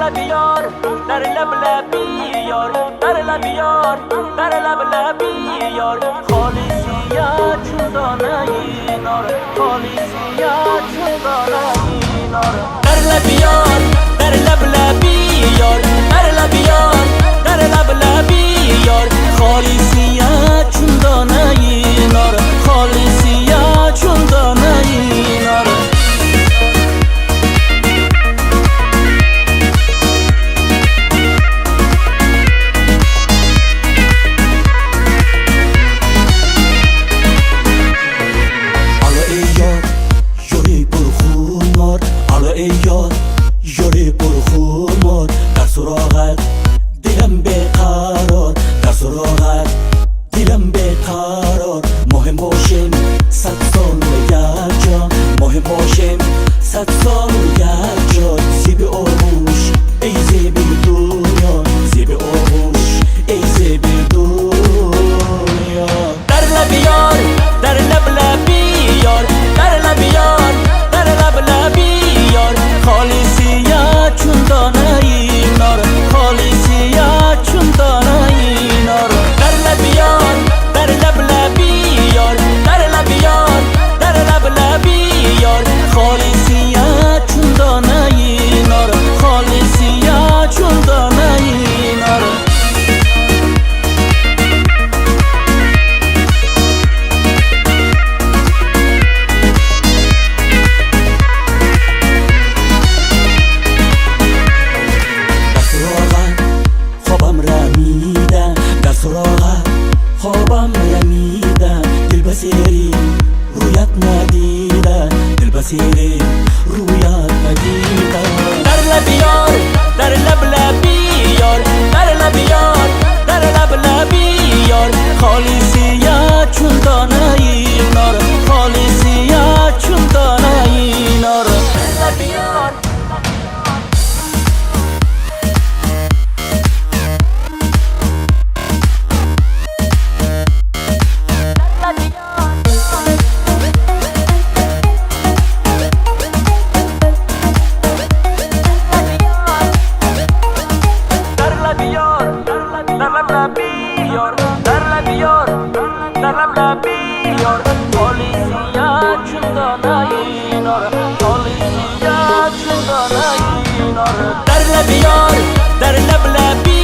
لب یار، در لب لبی یار، در لب یار، در لب لبی یار، خالی سیاه چون دانه نار، خالی سیاه چون دانه نار. در لب یار، در لب لبی یار، در لب یار، در لب لبی یار، خالی سیاه چون دانه نار، خالی سیاه چون دانه نار. یاری پرخمار، در سراغت دلم بیقرار، در سراغت دلم بیقرار. مهم باشیم 100 سال یک جا، مهم باشیم 100 سال یک جا. زیب آغوش ای زیب دنیا، زیب آغوش ای زیب دنیا. در لب یار، در لب لبی یار، در لب یار، در لب لبی یار، خالی سیاه چون دانه نار، خالی سیاه چون دانه نار. در لب یار، در لب لبی یار، در لب یار، در لب لبی یار، خالی سیاه چون دانه نار، خالی سیاه چون دانه نار. در سراغت خوابم رمیده، دل بسیری رویت ندیده، دل بسیری رویت ندیده. در لب یار، در لب لبی یار، در لب یار، در لب لبی یار، خالی سیاه چون دانه نار، خالی سیاه چون دانه نار. در لب یار، در لب یار، در لب لبی یار، خالی سیاه چون دانه نار، خالی سیاه چون دانه نار. در لب یار، در لب لبی